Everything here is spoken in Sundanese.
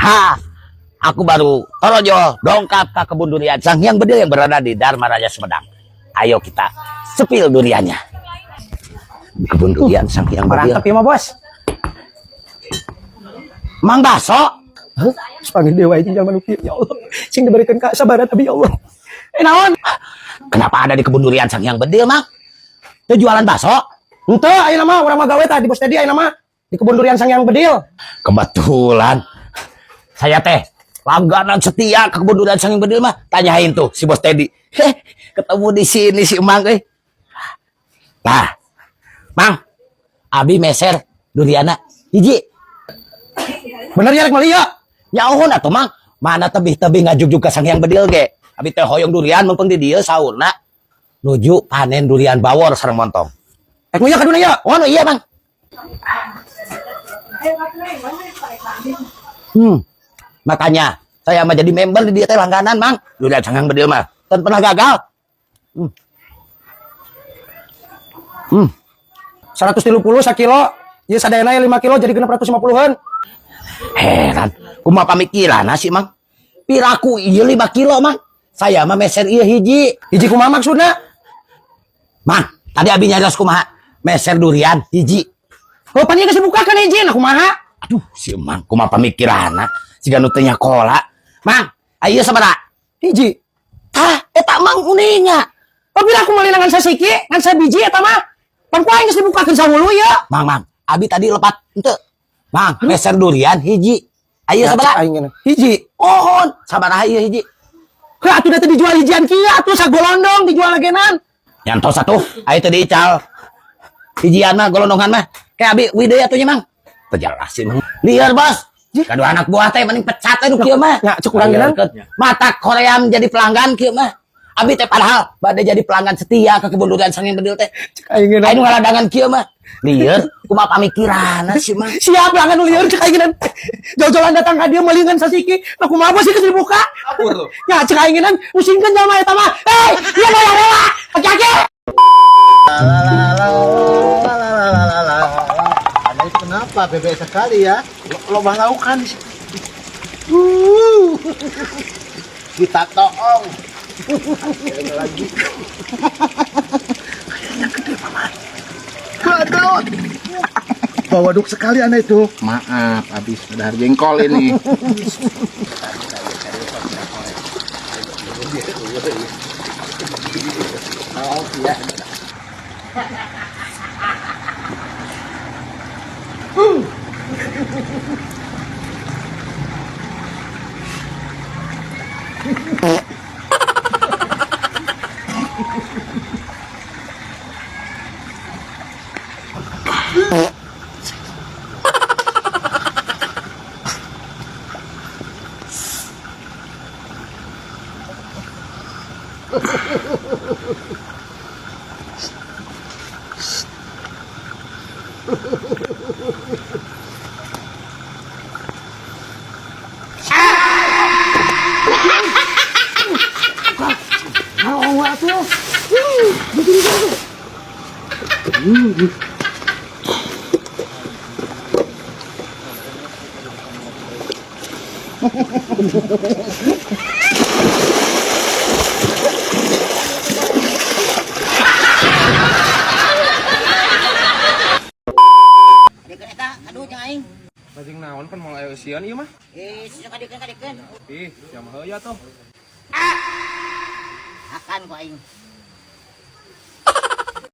Ha, aku baru torojo dongkap ke kebun durian Sang Hyang Bedil yang berada di Darmaraja Sumedang. Ayo kita sepil duriannya. Di kebun durian Sang Hyang Bedil. Mantap ya mah bos. Mang Baso, Panggil dewa ini jalma nu kieu ya Allah. Sing diberikan kasabaran abi ya Allah. Eh naon? Kenapa ada di kebun durian Sang Hyang Bedil, Mang? Itu jualan bakso? Henteu ayeuna mah urang mah gawe tah di bos Teddy ayeuna mah di kebun durian Sang Hyang Bedil. Kebetulan saya teh langganan setia ke kebun durian Sang Hyang Bedil mah. Tanyain tuh si Bos Teddy. Heh, ketemu di sini si Emang eh. Nah, Mang, abi meser duriana hiji. Bener ya rek meuli ya? Ya uhun atuh Mang, mana tebih-tebih ngajugjug ka Sang Hyang Bedil ge. Abi teh hoyong durian mumpung di dieu saurna. Nuju panen durian bawor sareng montong. Rek meuli ya kaduna ya? Oh, no, iya, Bang. Makanya saya mah jadi member di dia teh langganan, Mang. Durian Sang Hyang Bedil mah. Dan pernah gagal. 130 sakilo. Ieu sadayana 5 kilo jadi 650-an. Heran, kumaha pamikiranna sih, Mang? Piraku ieu 5 kilo, Mang. Saya mah meser ieu hiji. Hiji kumaha maksudna? Mang, tadi abi nyarios kumaha? Meser durian hiji. Oh, pan ieu geus dibukakeun hiji nah kumaha? Aduh, si Mang kumaha pamikiranna? Siga nu teu nyakola. Mang, ayeuna sabaraha? Hiji. Tah, eta Mang uninga. Oh, bila aku meuli ngan sasiki, ngan sabiji eta mah. Pan ku aing geus dibukakeun sawulu ya. Mang, Mang, abi tadi lepat henteu. Mang, meser durian hiji. Ayeuna sabaraha? Aing ngene. Hiji. Ohon, sabaraha ieu hiji? Heuh atuh da teu dijual hijian kieu atuh sagolondong dijual genan. Nyantos atuh, ayo teu diical. Hijian mah golondongan mah. Kayak abi wih deui atuh nya, Mang. Teu jelas sih, Mang. Lieur, Bos. Kadu anak buah teh mending pecat teh nu kieu mah. Nya, cek urang geunang. Mata Korea menjadi pelanggan kieu mah. Abi teh padahal bade jadi pelanggan setia ke kebun durian Sang Hyang Bedil teh. Cek aing geunang. Ayo ngaladangan kieu mah. Lieur, kumaha pamikiranna sih, Mang. Siap pelanggan nu lieur cek aing geunang. Jauh-jauhan datang ka dieu meuli ngan sasiki. Nah kumaha sih geus dibuka? Kabur tuh. Ya cek aing geunang pusingkeun jalma eta mah. Hei, ieu bayar heula. Aki-aki. Anda itu kenapa bebek sekali ya? Lomba laukan. Kita toong. Lagi. Kayaknya gede paman. Waduh. Bawa duk sekali anda itu. Maaf, habis dahar jengkol ini. Lajeng naon pan moal aya eusian ieu mah. Eh, sisa kadikeun kadikeun. Ih, jam heuya tuh. Akan ku aing.